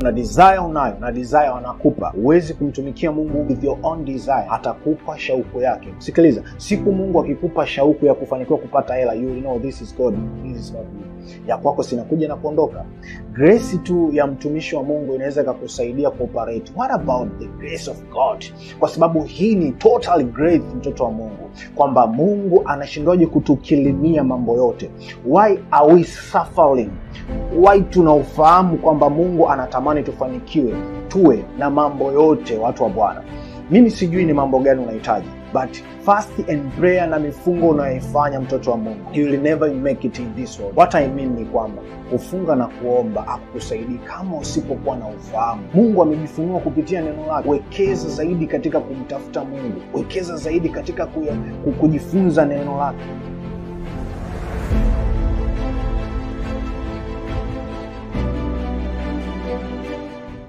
Kuna desire unayo na desire anakupa. Huwezi kumtumikia Mungu with your own desire, atakupa shauku yake. Sikiliza, siku Mungu akikupa shauku ya kufanikiwa kupata hela, you will know this is God, this is not me. Ya kwako sinakuja na kuondoka. Grace tu ya mtumishi wa Mungu inaweza ikakusaidia kuoperate. What about the grace of God? Kwa sababu hii ni total grace, mtoto wa Mungu, kwamba Mungu anashindwaje kutukilimia mambo yote? Why are we suffering? Why tunaufahamu kwamba Mungu anatamani tufanikiwe, tuwe na mambo yote, watu wa Bwana. Mimi sijui ni mambo gani unahitaji, but fast and prayer na mifungo unayoifanya, mtoto wa Mungu, you will never make it in this world. What I mean ni kwamba kufunga na kuomba hakukusaidii kama usipokuwa na ufahamu. Mungu amejifunua kupitia neno lake. Wekeza zaidi katika kumtafuta Mungu, wekeza zaidi katika kujifunza neno lake.